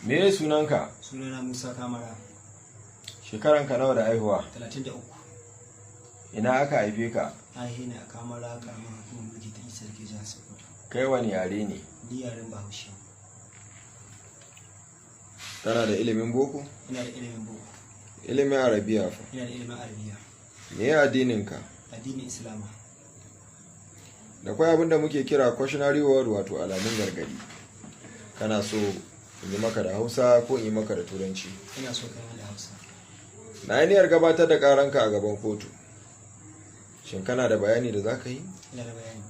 Me sunanka? Sunana Musa Kamara. Shekaranka nawa da haihuwa? 33. Ina aka haife ka? Na hina a Kamara, karamar hukumar mulki ta Isa da ke jihar Sokoto. Kai wani yare ne? Ni yaren Bahaushe. Kana da ilimin boko? Ina da ilimin boko. Ilimin Arabiya fa? Ina da ilimin Arabiya. Me addininka? Addinin Islama. Da kwai abin da muke kira cautionary word, wato alamun gargadi. Kana so in yi maka da Hausa ko in yi maka da Turanci? Ina so kai da Hausa. Na yi niyyar gabatar da karanka a gaban kotu. Shin kana da bayani da za ka yi? Ina da bayani.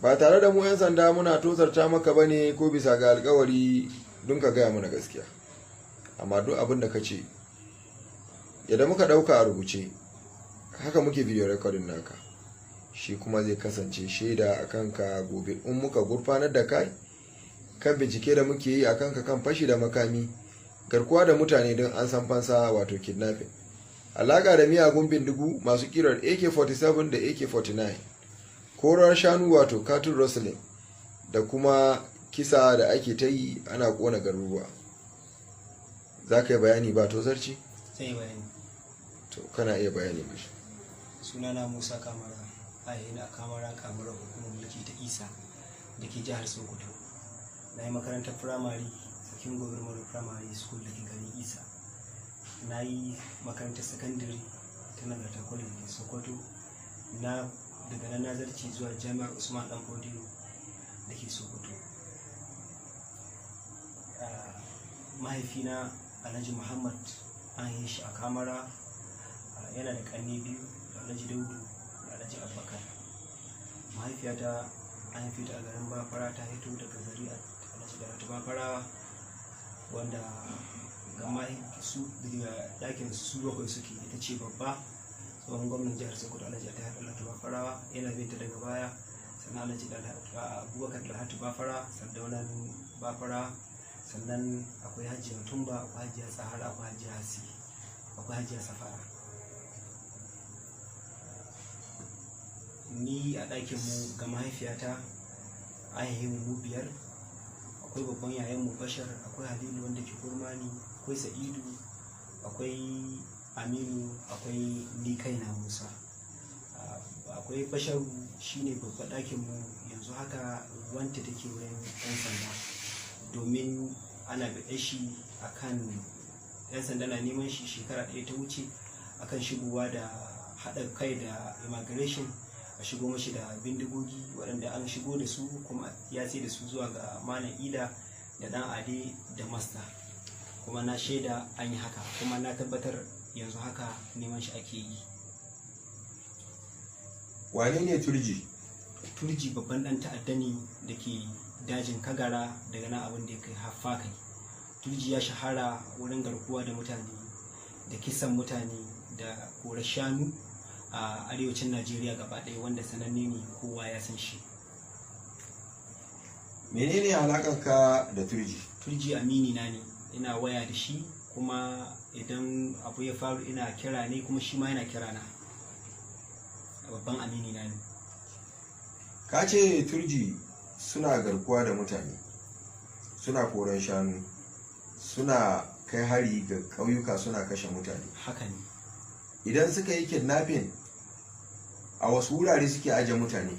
Ba tare da mu 'yan sanda muna tozarta maka ba ne ko bisa ga alkawari don ka gaya mana gaskiya. Amma duk abin da ka ce, yadda muka ɗauka a rubuce, haka muke video recording naka. Shi kuma zai kasance shaida a kanka gobe in muka gurfanar da kai kan bincike da muke yi a kanka kan fashi da makami, garkuwa da mutane don ansan fansa, wato kidnapping, alaƙa da miyagun bindigu masu kirar AK-47 da AK-49, korar shanu, wato cattle rustling, da kuma kisa da ake ta yi ana kona garuruwa. Za ka yi bayani ba tozarci? Zan yi bayani. To, kana iya bayani mashi. Sunana Musa Kamara. A hina a Kamara, karamar hukumar mulki ta Isa da ke jihar Sokoto. Na yi makarantar firamare Sakin Gobir Primary School da ke garin Isa. Na yi makarantar sakandare ta Nagarta College da ke Sokoto. Na daga nan na zarce zuwa Jami'ar Usman Dan Fodiyo da ke Sokoto. Mahaifina Alhaji Muhammad, an yi shi a Kamara. Yana da ƙanne biyu, Alhaji Daudu da Alhaji Abubakar. Mahaifiyata an haife ta a garin Bafara, ta hito daga zuri'ar Alhaji Dalhatu Bafarawa, wanda gama su daga ɗakin su bakwai suke, ita ce babba. Tsohon gwamnan jihar Sokoto, Alhaji Attahiru Dalhatu Bafarawa, yana binta daga baya, sannan Alhaji Abubakar Dalhatu Bafara, Sardaunan Bafara, sannan akwai Hajiya Tumba, akwai Hajiya Sahara, akwai Hajiya Hasi, akwai Hajiya Safara. Ni a ɗakinmu ga mahaifiyata an haihe mu biyar. Akwai babban yayanmu Bashar, akwai Halilu wanda ke kurmani, akwai Sa'idu, akwai Aminu, akwai ni kaina Musa. Akwai Basharu, shine babban ɗakinmu. Yanzu haka wanta take wurin 'yan sanda domin ana biɗe shi akan 'yan sanda na neman shi shekara ɗaya ta wuce akan shigowa da haɗa kai da immigration a shigo mashi da bindigogi waɗanda an shigo da su, kuma ya sai da su zuwa ga Malam Ida da Ɗan Ade da Masta. Kuma na shaida an yi haka, kuma na tabbatar yanzu haka neman shi ake yi. Wane ne Turji? Turji babban ɗan ta'adda ne da ke dajin Kagara, daga nan abin da ya kai haffa kai. Turji ya shahara wurin garkuwa da mutane da kisan mutane da korar shanu a arewacin Najeriya gaba ɗaya, wanda sananne ne, kowa ya san shi. Menene alakarka da Turji? Turji amini na ne. Ina waya da shi, kuma idan abu ya faru ina kira ne, kuma shi ma yana kira na. Babban amini na ne. Ka ce Turji suna garkuwa da mutane, suna koran shanu, suna kai hari ga ƙauyuka, suna kashe mutane. Haka ne. Idan suka yi kidnapping, a wasu wurare suke aje mutane?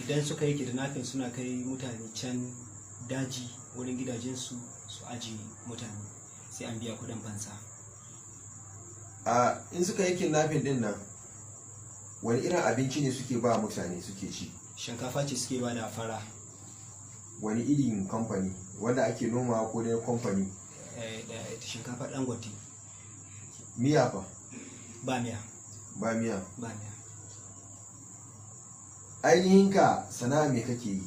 Idan suka yi kidnapping, suna kai mutane can daji wurin gidajensu su aje mutane, sai an biya kudin fansa. A in suka yi kidnapping din nan, wani irin abinci ne suke ba mutane suke ci? Shinkafa ce suke ba da fara. Wani irin kamfani, wanda ake noma ko dai kamfani? Da shinkafa Dangote. Miya fa? Ba miya. Ba miya? Ba miya. Ainihin ka sana'a me kake yi?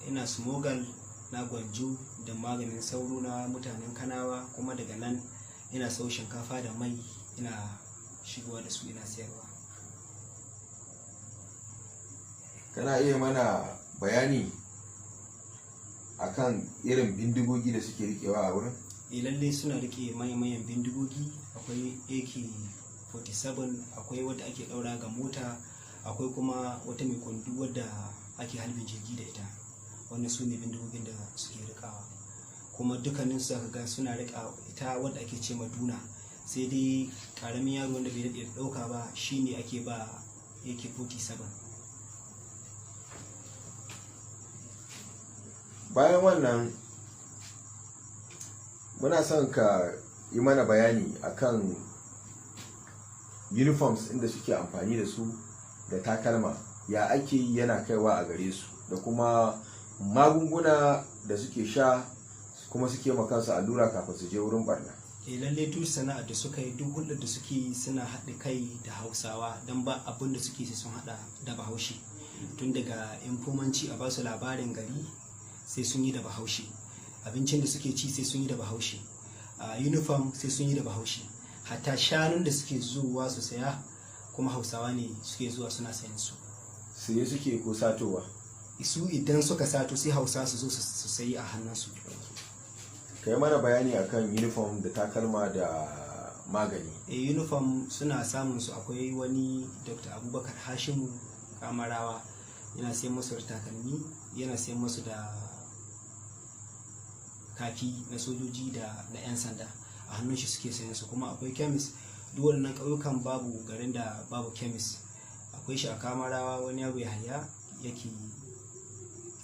Ina smuggle na gwanju da maganin sauro na mutanen Kanawa, kuma daga nan ina sau shinkafa da mai, ina shigowa da su ina sayarwa. Kana iya mana bayani akan irin bindigogi da suke rikewa a wurin? Lalle suna rike manyan bindigogi. Akwai AK-47, akwai wadda ake daura ga mota, akwai kuma wata mai kwandu wadda ake halbin jirgi da ita. Wannan su ne bindigogin da suke rikawa. Kuma dukkanin su zaka ga suna riƙa ita wadda ake ce maduna, sai dai ƙaramin yaro wanda bai daɗe da ɗauka ba shine ake ba AK-47. Bayan wannan, muna son ka yi mana bayani akan uniforms inda suke amfani da su da takalma, ya ake yi yana kaiwa a gare su, da kuma magunguna da suke sha kuma suke makansu allura kafin su je wurin barna. E, lalle duk sana'ar da suka yi, duk hulɗar da suke yi, suna haɗa kai da Hausawa, don ba abin da suke sai sun haɗa da Bahaushe. Tun daga infomanci, a basu labarin gari sai sun yi da Bahaushe, abincin da suke ci sai sun yi da Bahaushe, a uniform sai sun yi da Bahaushe, hatta shanun da suke zuwa su saya kuma Hausawa ne suke zuwa suna sayan su. Saye suke ko satowa? Su idan suka sato, sai Hausa su zo su sayi a hannunsu. Ka yi mana bayani akan uniform da takalma da magani. E, uniform suna samun su, akwai wani Dr. Abubakar Hashimu Kamarawa, yana sayan musu da takalmi, yana sayan musu da kaki na sojoji da na 'yan sanda, a hannun shi suke sayan su. Kuma akwai kemis, duk waɗannan ƙauyukan babu garin da babu kemis. Akwai shi a Kamarawa, wani yaro Yahaya yake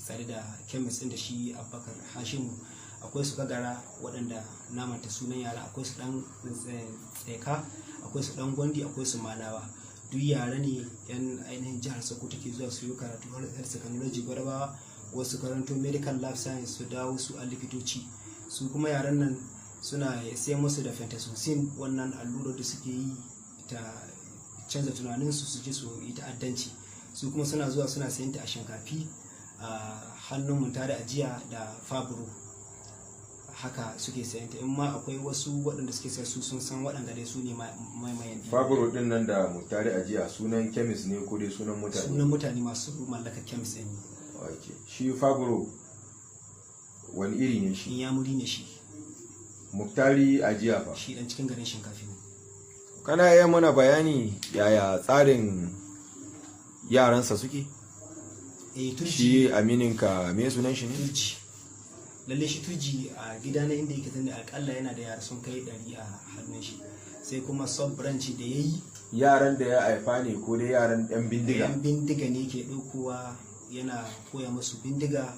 tsare da kemis ɗin da shi Abubakar Hashimu. Akwai su Kagara, waɗanda namanta sunan yara, akwai su ɗan Tseka, akwai su ɗan Gwandi, akwai su Malawa. Duk yara ne yan ainihin jihar Sokoto ke zuwa su yi karatu har health technology Gwadabawa, wasu karanto medical lab science su dawo su a likitoci. Su kuma yaran nan suna sai musu da pentazocine, wannan allurar da suke yi ta canza tunaninsu su je su yi ta'addanci. Su kuma suna zuwa suna sayan ta a Shinkafi, a hannun Muntari Ajiya da Fabro, haka suke sayan ta. In ma akwai wasu waɗanda suke sayar, su sun san waɗanda dai su ne maimayan. Fabro din nan da Mutare Ajiya, sunan kemis ne ko dai sunan mutane? Sunan mutane masu mallakar kemis ɗin ne. Okay. Shi Fabro wani iri ne shi? Inyamuri ne shi. Muktari Ajiya fa? Shi dan cikin garin Shinkafi ne. Kana iya mana bayani yaya tsarin yaransa suke? Eh, Turji. Shi amininka, me sunan shi ne? Turji. Lalle shi Turji a gida na inda yake tunda akalla yana da yara sun kai 100 a hannun shi, sai kuma sub branch da yayi. Yaran da ya haifa ne ko dai yaran yan bindiga? Yan bindiga ne ke ɗaukowa, yana koya musu bindiga,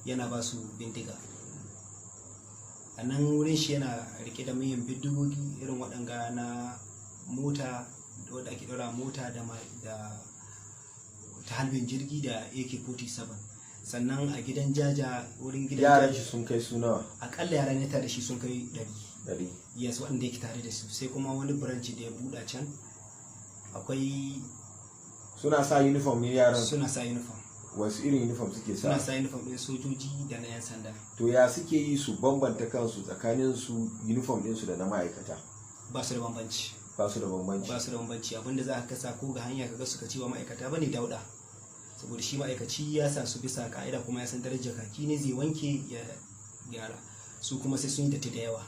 yana ba su bindiga. A nan wurin shi yana rike da manyan bindigogi irin waɗanga na mota wadda ake ɗora mota da ta halbin jirgi da AK-47. Sannan a gidan Jaja, wurin gidan Yaran Jaja shi sun kai su nawa? Akalla yaran ya tare da shi sun kai 100. 100? Yes, waɗanda yake tare da su. Sai kuma wani branch da ya buɗa can, akwai Suna sa uniform ne yaran? Suna sa uniform. Wasu irin uniform suke Suna sa? sa uniform ɗin sojoji da na 'yan sanda. To, ya suke yi su bambanta kansu tsakanin su, uniform ɗinsu da na ma'aikata? Ba su da bambanci. Ba su da bambanci? Ba su da bambanci. Abinda za ka kasa ko ga hanya ka ga suka ce ba ma'aikata bane, dauda, saboda shi ma'aikaci ya sa su bisa ka'ida kuma ya san darajar kaki ne, zai wanke ya gyara. Su kuma sai sun yi datti da yawa.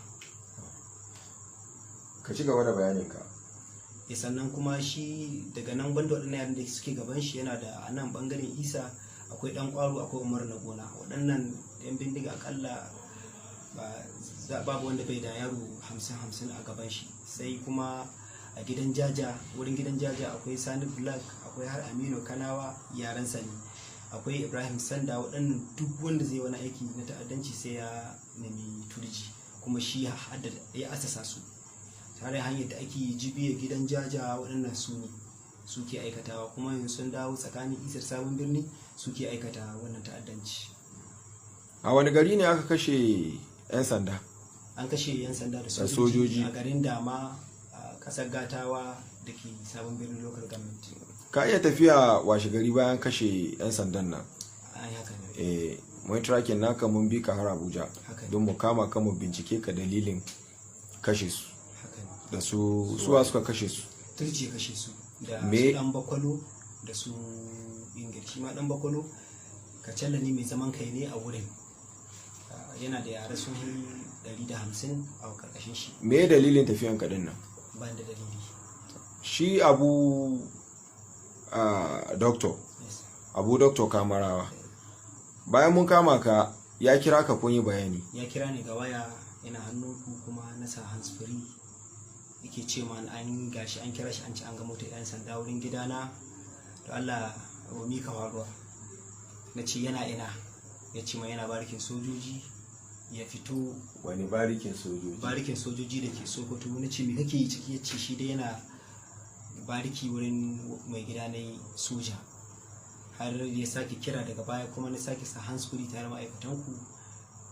Ka ci gaba da bayaninka. Ya, sannan kuma shi daga nan, banda waɗannan yaran da suke gaban shi, yana da a nan bangaren Isa akwai dan Kwaro, akwai Umar na gona. Waɗannan yan bindiga akalla ba babu wanda bai da yaro 50-50 a gaban shi. Sai kuma a gidan Jaja, wurin gidan Jaja, akwai Sani Black, akwai har Aminu Kanawa, yaran ne, akwai Ibrahim Sanda. Waɗannan duk wanda zai wani aiki na ta'addanci sai ya nemi Turji, kuma shi ya asasa su tare. Hanyar da ake jibiya gidan Jaja, waɗannan su ne suke aikatawa. Kuma yanzu sun dawo tsakanin Isar Sabon Birni suke aikata wannan ta'addanci. A wani gari ne aka kashe 'yan sanda? An kashe 'yan sanda da sojoji. Sojoji a garin Dama, a ƙasar Gatawa da ke Sabon Birnin Local Government. Ka iya tafiya washe gari bayan kashe 'yan sandan nan? An yi haka ne. Eh, mun tracking naka, mun bi ka har Abuja Haka ne. don mu kama ka, mu bincike ka dalilin kashe su. Haka ne. Da su suwa suka kashe su? Turji ya kashe su da su dan Bakwalo da su Ingil. Shi ma dan Bakwalo kacalla ne mai zaman kai ne a wurin. Yana da yara sun yi 150 a karkashin shi. Me dalilin tafiyan ka din nan? Ban da dalili. Shi Abu Doctor Yes. Abu Doctor Kamarawa, bayan mun kama ka Ya kira ka kun yi bayani? Ya kira ni ga waya, ina hannunku kuma na sa hands free. Yake ce ma an gashi an kira shi, an ce an ga motar 'yan sanda wurin gidana, to Allah mi ka faruwa. Na ce yana ina? Ya ce ma yana barikin sojoji, ya fito. Wani barikin sojoji? Barikin sojoji da ke Sokoto. Na ce me kake yi ciki? Ya ce shi dai yana bariki wurin mai gida na soja. Har ya sake kira daga baya kuma na sake sa hands free tare ma'aikatanku.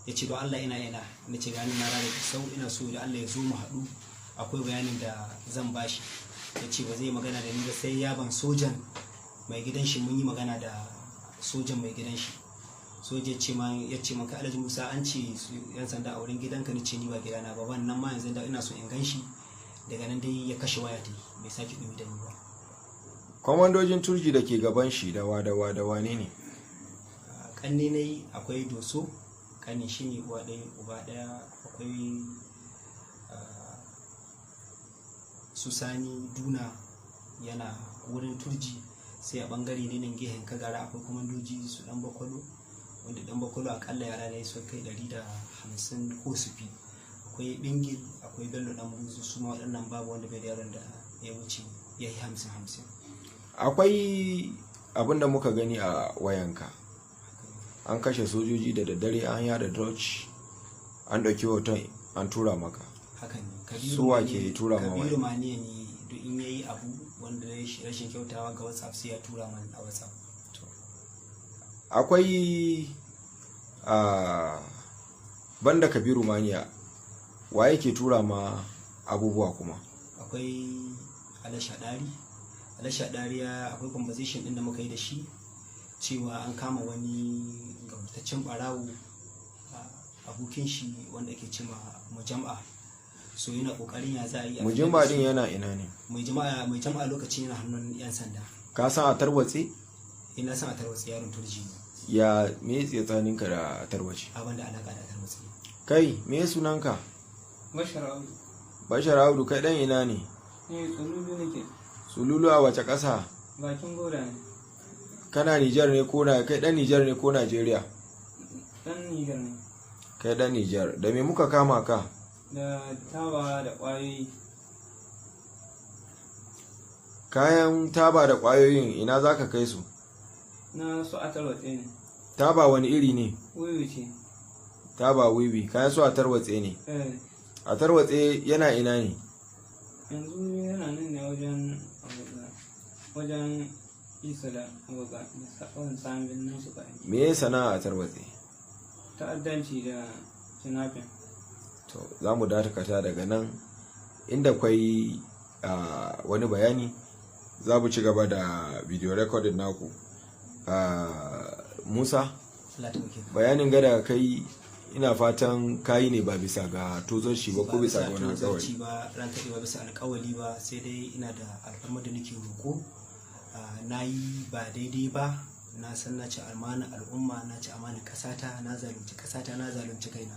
Ya ce don Allah ina ina? Na ce gani na rana sau, ina so da Allah ya zo mu haɗu, akwai bayanin da zan bashi. Ya ce ba zai magana da ni ba sai ya ban sojan mai gidan shi. Mun yi magana da sojan mai gidan shi. Soja ya ce ma, ya ce maka Alhaji Musa, an ce yan sanda a wurin gidanka. Ni ce ni ba gidana ba wannan ma, yanzu da ina so in gan shi. Daga nan dai ya kashe waya ta, bai sake dumi da ni ba. Kwamandojin Turji da ke gaban shi dawa dawa da wane ne? Kanne ne, akwai Doso, kani shi ne, uwa ɗaya uba ɗaya. Akwai su Sani Duna, yana wurin Turji. Sai a bangare ne nan gehen Kagara akwai kwamandoji su Dan Bakwalo, wanda Dan Bakwalo akalla yara ne sun kai 150 ko su fi. Akwai Bingil, akwai Bello Dan Buzu. Su ma waɗannan babu wanda bai da yaron da ya wuce ya yi 50-50. Akwai abin da muka gani a wayanka, an kashe sojoji da daddare, an yada drugs, an ɗauki hoton an tura maka. Haka ne. Su wa ke tura ma waya? Kabiru Maniya ne. Duk in yayi abu wanda ya rashin kyautawa ga WhatsApp, sai ya tura mana a WhatsApp. Akwai a banda Kabiru Maniya, wa yake tura ma abubuwa kuma? Akwai Alashadari. Alashadari ya akwai conversation din da muka yi da shi cewa an kama wani gaurataccen barawo, abokin shi wanda ake cema Mujam'a. So yana kokarin ya za a yi a fitar da Mujimba su. din yana ina ne? Mai jama'a, mai jama'a lokacin yana hannun yan sanda. Ka san a Tarwatse? Ina san a Tarwatse, yaron Turji ne. Ya me tsakaninka da Tarwace? Abin da alaka da Tarwatse. Kai, me sunanka? Bashar Audu. Bashar Audu, kai dan ina ne? Ne Tsululu nake. Sululu a wace ƙasa? Bakin gora ne. Kana Nijar ne ko na kai dan Nijar ne ko Najeriya? Dan Nijar ne. Kai dan Nijar. Da me muka kama ka? Da taba da ƙwayoyi. Kayan taba da ƙwayoyin ina zaka kai su? Na su a Tarwatse ne. Taba wani iri ne? Wiwi ce. Taba wiwi, kayan su a Tarwatse ne? Eh. A Tarwatse yana ina ne? Yanzu yana nan ne wajen abuga. Wajen Isa da abuga. Da wani sa'an birnin su ƙwayoyi. Me ya sana'a a Tarwatse? Ta'addanci da kidnapping. To, za mu dakata daga nan. Inda kwai wani bayani, za mu ci gaba da video recording naku. Musa, Allah ta muke. Bayanin gada kai, ina fatan kayi ne ba bisa ga tozarci ba ko bisa ga wani tozarci alkawari? Ba, ranka ba bisa alkawali ba, sai dai ina da alfarma da nake roƙo. Na yi ba daidai ba, na san na ci amana al'umma, na ci amana ƙasata, na zalunci ƙasata, na zalunci kaina.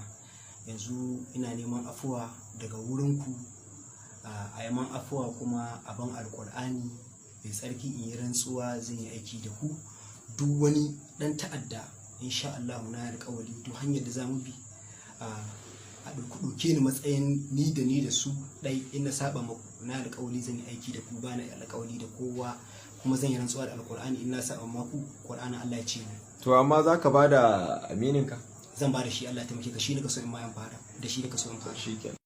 Yanzu ina neman afuwa daga wurinku, a yi man afuwa kuma a ban Alƙur'ani mai tsarki in yi rantsuwa zan yi aiki da ku. Duk wani ɗan ta'adda, insha Allah na yi alƙawari, duk hanyar da za mu bi a ɗauke ni matsayin ni da su ɗai. In na saba maku, na alƙawari zan yi aiki da ku. Ba na alƙawari da kowa, kuma zan yi rantsuwa da Alƙur'ani, in na saba maku, Ƙur'ani Allah ya ce ni. To, amma za ka ba da amininka? Zan ba da shi, Allah ya taimake ka. Shi ne ka so in ma in fara da shi, ne ka so in fara. Shikenan.